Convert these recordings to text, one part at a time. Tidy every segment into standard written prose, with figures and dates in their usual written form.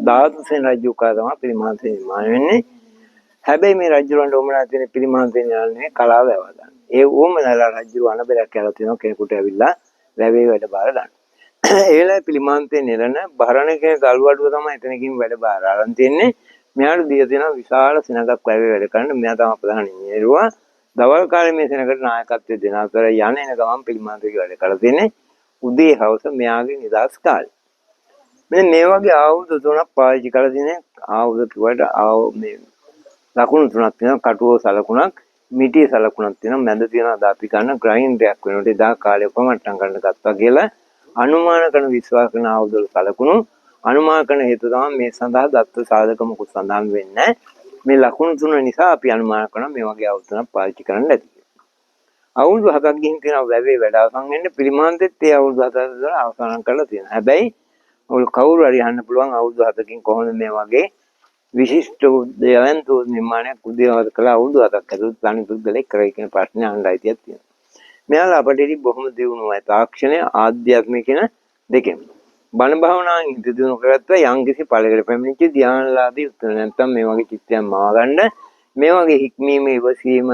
ධාතුසේන රජු කාලේ තමයි පිරිමහන්සේ නිර්මාණය වෙන්නේ. හැබැයි මේ රජුරන්ට උවමනා තියෙන පිරිමහන්සේ නිර්මාණය කලාව වැව ගන්න. ඒ උවමනාලා රජු අනබරක් කියලා තියෙනවා කෙනෙකුට ඇවිල්ලා වැවේ වැඩ බාර ගන්න. ඒ වෙලාවේ පිරිමහන්සේ නිරණ භරණ කියන ගල්වඩුව තමයි එතනකින් වැඩ බාර අරන් තියෙන්නේ. මෙයාට දීලා තියෙනවා විශාල සෙනඟක් වැවේ වැඩ කරන්න. මෙයා තමයි ප්‍රධාන ඉංජිනේරුවා. දවල් කාලේ මේ සෙනඟට නායකත්වය දෙන අතර යන එන ගමන් පිරිමහන්සේගේ වැඩ කරලා තියෙන්නේ. උදේ හවස මෙයාගේ නිදහස් කාලේ. මෙන්න මේ වගේ ආයුධ තුනක් පාවිච්චි කරලා තියෙන ආයුධ කිව්වට මේ ලකුණු තුනක් තියෙනවා. කටුව සලකුණක්, මිටිය සලකුණක් තියෙනවා, මැද තියෙනවා අද අපි ගන්න ග්‍රයින්ඩර් එකක් වෙනකොට එදා කාලේ ඔක්කොම මට්ටම් කරන්න ගත්තා කියලා අනුමාන කරන විශ්වාස කරන ආයුධ වල සලකුණු අනුමාන කරන හේතුව තමයි මේ සඳහා දත්ත සාධක මොකුත් සඳහන් වෙන්නේ නැහැ. මේ ලකුණු තුන නිසා අපි අනුමාන කරනවා මේ වගේ ආයුධ තුනක් පාවිච්චි කරන්න ඇති කියලා. අවුරුදු 7ක් ගිහින් තියෙනවා වැවේ වැඩ අවසන් වෙන්න. පිළිමාන්තෙත් ඒ අවුරුදු 7 ඇතුළත අවසන් කරලා තියෙනවා. හැබැයි ඔය කවුරු හරි අහන්න පුළුවන් අවුරුදු 7කින් කොහොමද මේ වගේ විශිෂ්ට දේවන්ත නිර්මාණයක් උදේවද කළා අවුරුදු 7ක් ඇතුළත තනි පුද්ගලෙක් කරයි කියන ප්‍රශ්නේ අහන්න අයිතියක් තියෙනවා. මෙයාලා අපට ඉතින් බොහොම දියුණුවයි තාක්ෂණය ආධ්‍යාත්මික කියන දෙකෙන්. බණ භාවනාවෙන් හිත දියුණු කරගත්තා යම්කිසි ඵලයකට පැමිණිච්ච ධ්‍යානලාදී උත්තර නැත්තම් මේ වගේ චිත්තයන් මවා ගන්න මේ වගේ හික්මීම ඉවසීම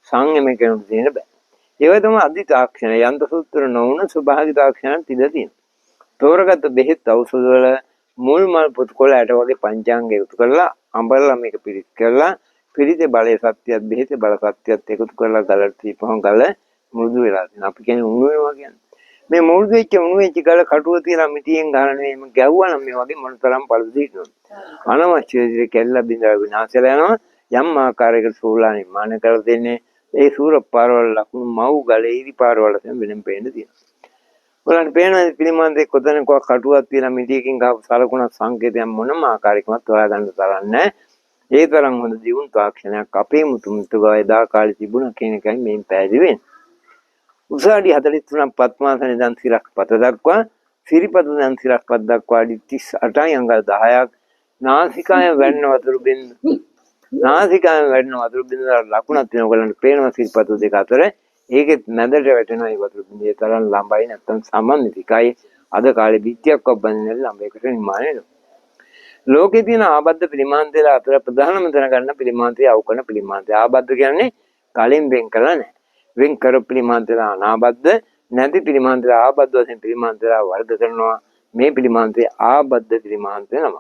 සංයමය කෙනෙකුට දෙන්න බෑ. ඒ වගේ තමයි අධි තාක්ෂණ යන්ත්‍ර සූත්‍ර නොවුන ස්වභාවික තාක්ෂණයක් තිබිලා තියෙනවා. තෝරගත්ත බෙහෙත් ඖෂධ වල මුල් මල් පොත්කොළ ඇට වගේ පංචාංග එකතු කරලා අඹරලා මේක පිරිත් කරලා පිරිතේ බලයේ සත්‍යයත් බෙහෙතේ බල සත්‍යයත් එකතු කරලා ගලට දීපහම ගල මෘදු වෙලා තියෙනවා. අපි කියන්නේ උණු වෙනවා කියන්නේ. මේ මෘදු වෙච්ච උණු වෙච්ච ගල කටුව තියලා මිටියෙන් ගහන නෙමෙයි ගැව්වා නම් මේ වගේ මොනතරම් පළුදු හිටිනවද? අනවශ්‍ය විදිහට කැල්ල බිඳලා විනාශ වෙලා යනවා. යම් ආකාරයකට සූලා නිර්මාණය කරලා දෙන්නේ ඒ සූර පාරවල් ලකුණු මව් ගලේ ඉරි පාරවල් වශයෙන් වෙනම පේන්න තියෙනවා. ඔයාලට පේනවා පිළිමන්දේ කොතනක කටුවක් තියලා මිටියකින් ගහපු සලකුණක් සංකේතයක් මොනම ආකාරයකින්වත් හොයාගන්න තරම් නැහැ. ඒ තරම් හොඳ දියුණු තාක්ෂණයක් අපේ මුතු මුතු ගාව එදා කාලේ තිබුණා කියන එකයි මේන් පැහැදිලි වෙන්නේ. උස අඩි 43ක් පద్මාසන ඉඳන් සිරස් පත දක්වා, සිරිපත ඉඳන් සිරස් පත දක්වා අඩි 38යි අඟල් 10ක්. නාසිකායෙන් වැටෙන වතුර බින්දු, නාසිකායෙන් වැටෙන වතුර බින්දුව ලකුණක් තියෙනවා. ඔයගොල්ලන්ට පේනවා සිරිපත දෙක අතර. ඒකෙත් මැදට වැටෙනවා ඒ වතුර බින්දුව. ඒ තරම් ළඹයි නැත්තම් සමමිතිකයි. අද කාලේ බිත්තියක්වත් බඳින්න බැරි ළඹයකට නිර්මාණය වෙනවා. ලෝකේ තියෙන ආබද්ධ පිළිමාන්තයලා අතර ප්‍රධානම තැන ගන්න පිළිමාන්තය අවකන පිළිමාන්තය. ආබද්ධ කියන්නේ කලින් වෙන් කළා නෑ. වෙන් කර පිළිමාන්තයලා අනාබද්ධ, නැති පිළිමාන්තයලා ආබද්ධ වශයෙන් පිළිමාන්තයලා වර්ග කරනවා. මේ පිළිමාන්තය ආබද්ධ පිළිමාන්තය නම.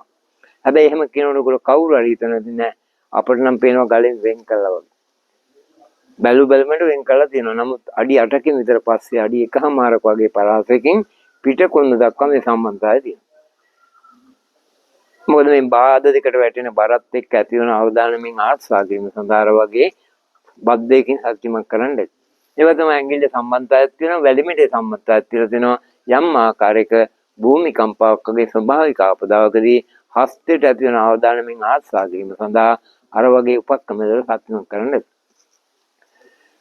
හැබැයි එහෙම කියනකොට ඔයගොල්ලෝ කවුරු හරි හිතනද නෑ අපිට නම් පේනවා ගලෙන් වෙන් කළා වගේ. බැලු බැලමට වෙන් කළා තියෙනවා. නමුත් අඩි 8කින් විතර පස්සේ අඩි 1.5ක් වගේ පරාසයකින් පිට කොන්න දක්වා මේ සම්බන්ධතාවය තියෙනවා. මොකද මේ බාධ දෙකට වැටෙන බරත් එක්ක ඇති වෙන අවදානමින් ආරක්ෂා කිරීම සඳහා අර වගේ බද්දයකින් ශක්තිමත් කරන්න ඇති. ඒවා තමයි ඇඟිල්ල සම්බන්ධතාවයක් තියෙනවා, වැලිමෙටේ සම්බන්ධතාවයක් තියලා තියෙනවා. යම් ආකාරයක භූමිකම්පාවක් වගේ ස්වභාවික ආපදාවකදී හස්තයට ඇති වෙන අවදානමින් ආරක්ෂා කිරීම සඳහා අර වගේ උපක්‍රම වල ශක්තිමත් කරන්න ඇති.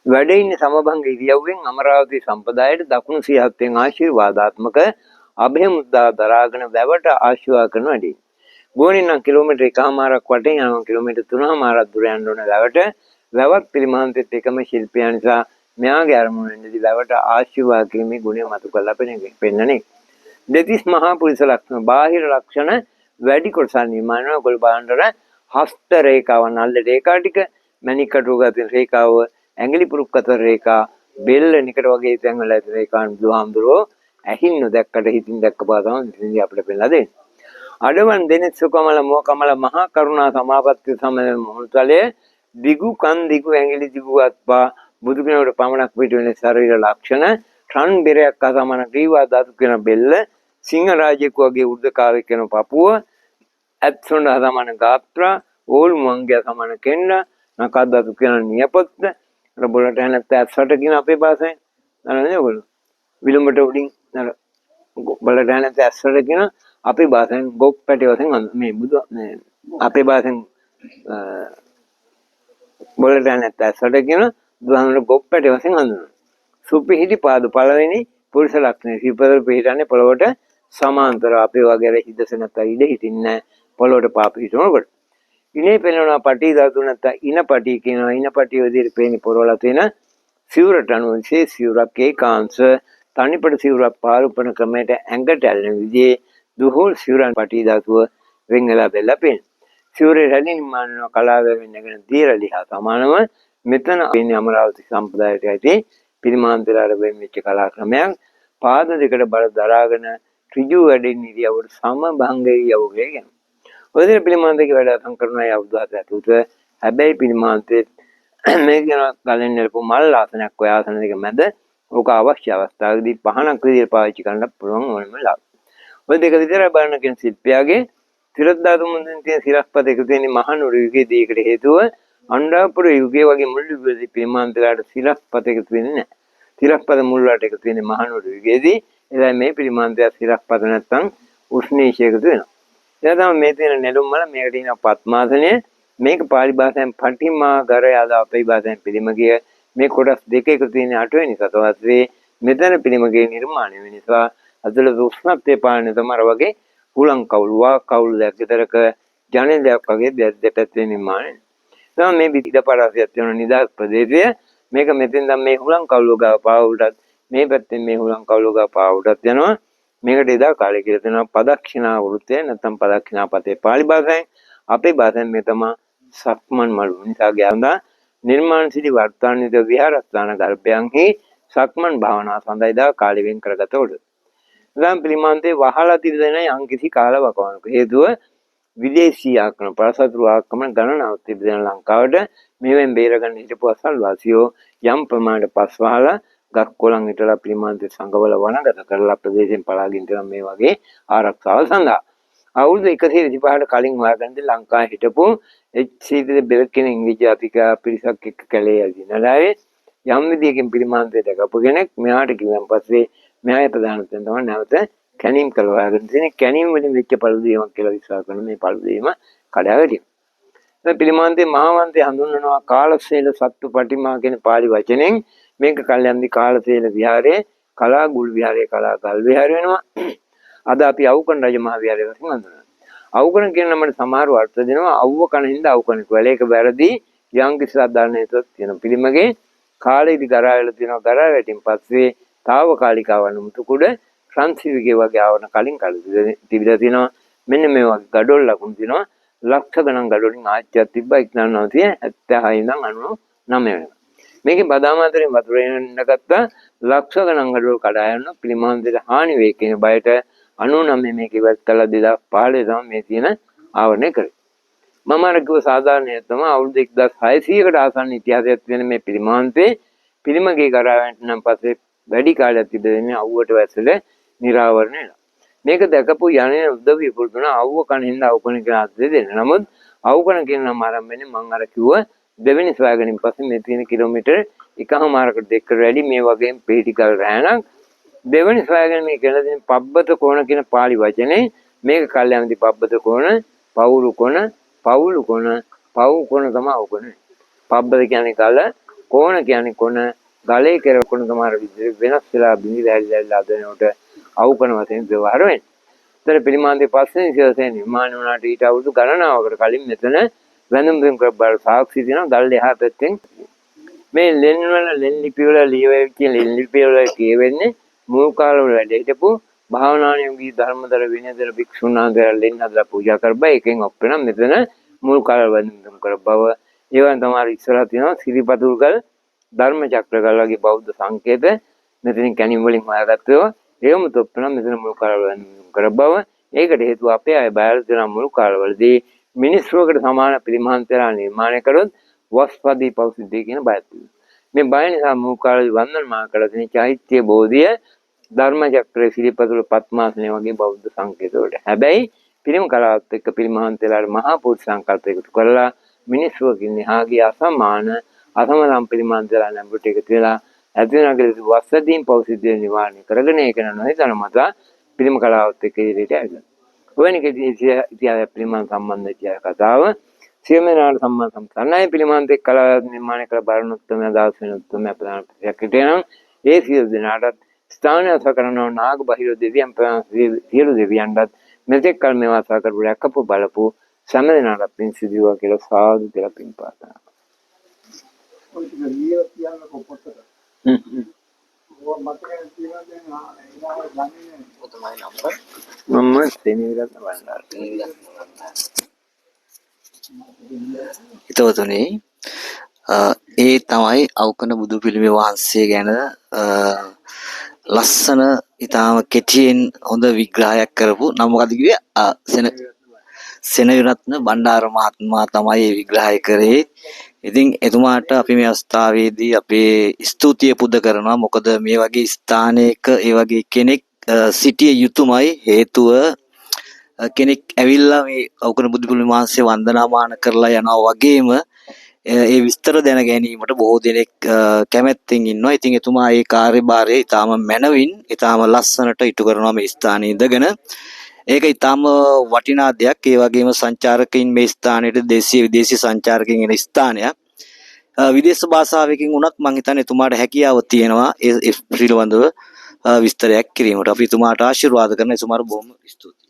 වැඩ ඉන්නේ සමභංග ඉරියව්වෙන් අමරාවතී සම්ප්‍රදායට දකුණු සියහත්ෙන් ආශිර්වාදාත්මක අභය මුද්‍රා දරාගෙන වැවට ආශිර්වාද කරන වැඩි. ගෝණින් නම් කිලෝමීටර් 1.5ක් වටෙන් යනවා, කිලෝමීටර් 3.5ක් දුර යන්න ඕන වැවට. වැවත් පිළිමාන්තෙත් එකම ශිල්පියා නිසා මෙයාගේ අරමුණ වෙන්නේදී වැවට ආශිර්වාද කිරීමේ ගුණය මතු කරලා පෙන්නන්නේ. දෙතිස් මහා පුරුෂ ලක්ෂණ, බාහිර ලක්ෂණ වැඩි කොටසක් නිර්මාණය වෙනවා. ඔයගොල්ලෝ බලන්න ඕන හස්ත රේඛාව, නල්ල රේඛා ටික, මණික් කටුව ගතින් රේඛාව, ඇඟිලි පුරුක් අතර රේඛා, බෙල්ල නිකට වගේ තැන් වල ඇති රේඛාන් බුදුහාමුදුරුවෝ ඇහින් නොදැක්කට හිතින් දැක්ක බව තමයි මෙතනදී අපිට පෙන්ලා දෙන්නේ. අඩවන් දෙනෙත් සුකමල මුව කමල මහා කරුණා සමාපත්තිය සමය මුහුණුතලයේ දිගු කන් දිගු ඇඟිලි දිගු අත්පා බුදු කෙනෙකුට පමණක් පිට වෙන ශරීර ලක්ෂණ, රන් බෙරයක් අසමාන ග්‍රීවා ධාතු කියන බෙල්ල, සිංහ රාජයෙකු වගේ උර්ධකාරයක් කියන පපුව, ඇත් සොඬ අසමාන ගාත්‍රා, ඕල් මුවන්ගේ අසමාන කෙන්ඩ, නකා ධාතු කියන නියපොත්ත, අර බොලට නැත්නම් ඇත්සට කියන අපේ භාෂාවෙන් දන්නවද ඔයගොල්ලෝ? විලුඹට උඩින් අර බොලට නැත්නම් ඇත්සට කියන අපේ භාෂාවෙන් ගොප් පැටි වශයෙන් මේ බුදු මේ අපේ භාෂාවෙන් බොලට නැත්නම් ඇත්සට කියන බුදුහාමුදුරුවෝ ගොප් පැටි වශයෙන් හඳුන්වනවා. සුපිහිටි පාද පළවෙනි පුරුෂ ලක්ෂණය. සිව්පදවල පිහිටන්නේ පොළොවට සමාන්තරව. අපේ වගේ අර හිදස නැත්නම් ඉඩ හිටින්නේ නැහැ පොළොවට පා පිහිටවනකොට. ඉනේ පෙනෙනවා පටි ධාතු නැත්නම් ඉන පටි කියනවා. ඉන පටි විදිහට පේන්නේ පොරවලා තියෙන සිවුරට අනුව විශේෂ සිවුරක් ඒකාංශ තනිපට සිවුරක් පාරුපන ක්‍රමයට ඇඟට ඇලෙන විදිහේ දුහුල් සිවුරන් පටි ධාතුව වෙන් වෙලා බෙල්ලා පේනවා. සිවුරේ රැලි නිර්මාණය වෙනවා කලාවෙන් නැගෙන දී රැලි හා සමානව. මෙතන පේන්නේ අමරාවති සම්ප්‍රදායට ඇති පිරිමාන්තරාර වෙන් වෙච්ච කලා ක්‍රමයක්. පාද දෙකට බර දරාගෙන ඍජු වැඩෙන ඉරියව්වට සමභංග ඉරියව්ව කියලා කියනවා. ඔය විදිහට පිළිමාන්තයේ වැඩ සංකරණය අවුරුදු 7 ඇතුළත. හැබැයි පිළිමාන්තයේ මේ කියන ගලෙන් නෙලපු මල් ආසනයක් ඔය ආසන දෙක මැද ඕක අවශ්‍ය අවස්ථාවකදී පහනක් විදිහට පාවිච්චි කරන්න පුළුවන් ඕනම වෙලාවක. ඔය දෙක විතරයි බලන කියන ශිල්පියාගේ තිරස් ධාතු මුදුන් තියෙන සිරස්පත එකතු වෙන්නේ මහනුවර යුගයේදී. ඒකට හේතුව අනුරාධපුර යුගයේ වගේ මුල් යුගයේදී පිළිමාන්තලාට සිරස්පත එකතු වෙන්නේ නැහැ. සිරස්පත මුල් වලට එකතු වෙන්නේ මහනුවර යුගයේදී. එදා මේ පිළිමාන්තය සිරස්පත නැත්තම් උෂ්ණීෂය එකතු වෙනවා. එයා තමයි මේ තියෙන නෙළුම් මල. මේකට කියනවා පద్මාසනය. මේක පාලි භාෂාවෙන් පටිමාගරය, අද අපේ භාෂාවෙන් පිළිමගිය. මේ කොටස් දෙක එකතු වෙන අටවෙනි සතවර්ෂයේ මෙතන පිළිමගිය නිර්මාණය වෙන නිසා ඇතුළත උෂ්ණත්වය පාලනය තමයි අර වගේ හුලං කවුළු වා කවුළු දෙයක් විතරක ජනේලයක් වගේ දෙපැත්තේ නිර්මාණය වෙනවා. තමයි මේ ඉඩ පරාසයක් තියෙන නිදහස් ප්‍රදේශය. මේක මෙතෙන් දැන් මේ හුලං කවුළුව ගාව පාවුටත් මේ පැත්තෙන් මේ හුලං කවුළුව ගාව පාවුටත් යනවා. මේකට එදා කාලේ කියලා තියෙනවා පදක්ෂිනා වෘත්තය නැත්නම් පදක්ෂිනා පතේ පාලි භාෂාවෙන්. අපේ භාෂාවෙන් මේ තමයි සක්මන් මළුව. නිසා ගියා නිර්මාණ සිටි වර්තාන්විත විහාරස්ථාන ගර්භයන්හි සක්මන් භාවනා සඳහා එදා කාලෙ වෙන් කරගත උඩ. දැන් පිළිමාන්තේ වහලා තිබෙන යම්කිසි කාලවකවානුවක හේතුව විදේශී ආක්‍රමණ පරසතුරු ආක්‍රමණ ගණනාවක් තිබෙන ලංකාවට මේවෙන් බේරගන්න හිටපු අසල්වාසියෝ යම් ප්‍රමාණයට පස් වහලා ගස් කොළන් හිටලා පිළිමාන්තේ සංගවල වනගත කරලා ප්‍රදේශයෙන් පලා ගින් තියෙනවා මේ වගේ ආරක්ෂාව සඳහා. අවුරුදු 125කට කලින් හොයාගන්න ලංකාවේ හිටපු එච් සී ද බෙල් කියන ඉංග්‍රීසි ජාතික පිරිසක් එක්ක කැලේ ඇවිදිනලාවේ යම් විදියකින් පිළිමාන්තේ දැකපු කෙනෙක් මෙයාට කිව්වන් පස්සේ මෙයාගේ ප්‍රධානත්වයෙන් තමයි නැවත කැණීම් කළ හොයාගෙන තියෙන්නේ. කැණීම් වලින් වෙච්ච පළුදීමක් කියලා විශ්වාස කරන මේ පළුදීම කඩා වැටීම. දැන් පිළිමාන්තේ මහාවන්තය හඳුන්වනවා කාලසේල සත්තු පටිමා කියන පාලි වචනෙන්. මේක කල්යන්දි කාලසේන විහාරයේ කලාගුල් විහාරයේ කලාගල් විහාරය වෙනවා. අද අපි අවුකන රජ මහා විහාරය වශයෙන් හඳුනනවා. අවුකන කියන නමට සමහරව අර්ථ දෙනවා අවුව කන හින්දා අවුකන කියලා. ඒක වැරදි. යම් කිසි අදාළ හේතුවක් තියෙන පිළිමගේ කාලෙදි ගරා වෙලා තියෙනවා. ගරා වැටින් පස්සේ තාවකාලික ආවරණ මුතුකුඩ රන්සිවිගේ වගේ ආවරණ කලින් කල තිබිලා තියෙනවා. මෙන්න මේ වගේ ගඩොල් ලකුණු තියෙනවා. ලක්ෂ ගණන් ගඩොලින් ආච්චියක් තිබ්බා 1976 ඉඳන් 99 වෙනකම්. මේකෙන් බදාම අතරින් වතුර එන්න ගත්තා. ලක්ෂ ගණන් ගඩොල් කඩා යනවා. පිළිමාන්දයට හානි වෙයි කියන බයට 99 මේක ඉවත් කළා. 2015 තමයි මේ තියෙන ආවරණය කරේ. මම අර කිව්ව සාධාරණය තමයි අවුරුදු 1600කට ආසන්න ඉතිහාසයක් තියෙන මේ පිළිමාන්තේ පිළිමගේ කරා වැටෙනන් පස්සේ වැඩි කාලයක් තිබෙන්නේ අවුවට වැස්සල නිරාවරණය වෙනවා. මේක දැකපු යන්නේ උදවිය පුරුදුන අවුව කන හින්දා අවුකන කියන අර්ථය දෙන්න. නමුත් අවුකන කියන නම ආරම්භ වෙන්නේ මං අර කිව්ව දෙවෙනි සොයාගැනීම පස්සේ මේ තියෙන කිලෝමීටර් 1.5කට 2කට වැඩි මේ වගේම පීටිකල් රෑනක්. දෙවෙනි සොයාගැනීම කියලා දෙන පබ්බත කෝණ කියන පාලි වචනේ මේක කල්යම්දි පබ්බත කෝණ, පවුරු කෝණ, පවුලු කෝණ, පව් කෝණ තමයි අවුකන. පබ්බත කියන්නේ ගල, කෝණ කියන්නේ කොන, ගලේ කෙර කොන තමයි අර වෙනස් වෙලා බිඳිලා ඇලිලා අද වෙනකොට අවුකන වශයෙන් ව්‍යවහාර වෙන්නේ. ඒතර පිළිමාන්තේ පස්වෙනි සියවසේ නිර්මාණය වුණාට ඊට අවුරුදු ගණනාවකට කලින් මෙතන වැඳුම් පිදුම් කර බල සාක්ෂි තියෙනවා ගල් එහා පැත්තෙන්. මේ ලෙන් වල ලෙන් ලිපි වල ලියවෙච්ච ලෙන් ලිපි වල කියවෙන්නේ මුල් කාලවල වැඩ හිටපු භාවනානුයෝගී ධර්මදර විනයදර භික්ෂුන් වහන්සේලා ලෙන් හදලා පූජා කරබා එකෙන් ඔප් වෙනවා මෙතන මුල් කාලවල වැඳුම් පිදුම් කර බව. ඒ වගේම තමයි ඉස්සරහ තියෙනවා සිරිපතුල් ගල් ධර්ම චක්‍ර ගල් වගේ බෞද්ධ සංකේත මෙතනින් කැණීම් වලින් හොයාගත්ත ඒවා. ඒවම තොප් වෙනවා මෙතන මුල් කාලවල වැඳුම් පිදුම් කර බව. ඒකට හේතුව අපේ අය බයලා තියෙනවා මුල් කාලවලදී මිනිස්සුවකට සමාන පිළිමහන්තලා නිර්මාණය කරොත් වස්පදී පෞසිද්ධිය කියන බයක් තිබෙනවා. මේ බය නිසා මුල් කාලේ වන්දනමාන කළ තියෙන චෛත්‍ය බෝධිය ධර්ම චක්‍රයේ සිරිපතුල පద్මාසනය වගේ බෞද්ධ සංකේත වලට. හැබැයි පිළිම කලාවත් එක්ක පිළිමහන්තලාට මහා පුරුෂ සංකල්ප එකතු කරලා මිනිස්සුවකින් එහා ගිය අසමාන අසමසම් පිළිමහන්තලා නැඹුරට එකතු වෙලා ඇති වෙන කියලා වස්සදීන් පෞසිද්ධිය නිවාරණය කරගෙන ඒක නොහිතන මත පිළිම කලාවත් එක්ක ඉදිරියට ඇවිල්ලා. ඔවැනි ඉතිහාසය පිළිමන් සම්බන්ධ ඉතිහාස කතාව සියලුම දෙනාට සම්මාන සම්සන්නයි පිළිමන්ත එක් කලාව නිර්මාණය කළ බරණ උත්තමයා දාස වෙන උත්තමයා ප්‍රධාන ප්‍රතික්‍රියාවක් හිටියනම් ඒ සියලු දෙනාටත් ස්ථානය අස කරනවා නාග බහිර දෙවියන් ප්‍රධාන සියලු දෙවියන්ටත් මෙතෙක් කල මේවා අස කරපු රැකපු බලපු සෑම දෙනාටත් පින් සිදු වේවා කියලා සාදු කියලා පින් ප්‍රාර්ථනා ඔය ටික ලියලා කියන්නකෝ පොතට. ඔය මතකයි තියෙනවා දැන් එනවා ගන්නේ නෑ. ඔතුමාගේ නම්බර් මම සෙනවිරත්න බණ්ඩාර. හිතවතුනි, ඒ තමයි අවකන බුදු පිළිමේ වහන්සේ ගැන ලස්සන ඊටාම කෙටියෙන් හොඳ විග්‍රහයක් කරපු නම මොකද කිව්වේ? සෙනවිරත්න බණ්ඩාර මහත්මයා තමයි මේ විග්‍රහය කරේ. ඉතින් එතුමාට අපි මේ අවස්ථාවේදී අපේ ස්තුතිය පුද කරනවා. මොකද මේ වගේ ස්ථානයක ඒ වගේ කෙනෙක් සිටිය යුතුමයි. හේතුව කෙනෙක් ඇවිල්ලා මේ අවකන බුදු පිළිම වහන්සේ වන්දනාමාන කරලා යනවා වගේම ඒ විස්තර දැන ගැනීමට බොහෝ දෙනෙක් කැමැත්තෙන් ඉන්නවා. ඉතින් එතුමා ඒ කාර්යභාරය ඊටාම මැනවින් ඊටාම ලස්සනට ඉටු කරනවා මේ ස්ථානයේ ඉඳගෙන. ඒක ඊටාම වටිනා දෙයක්. ඒ වගේම සංචාරකයින් මේ ස්ථානයට දේශීය විදේශීය සංචාරකයින් එන ස්ථානයක්. විදේශ භාෂාවකින් වුණත් මං හිතන්නේ එතුමාට හැකියාව තියෙනවා ඒ පිළිබඳව විස්තරයක් කිරීමට. අපි එතුමාට ආශිර්වාද කරන එතුමාට බොහොම ස්තුතියි.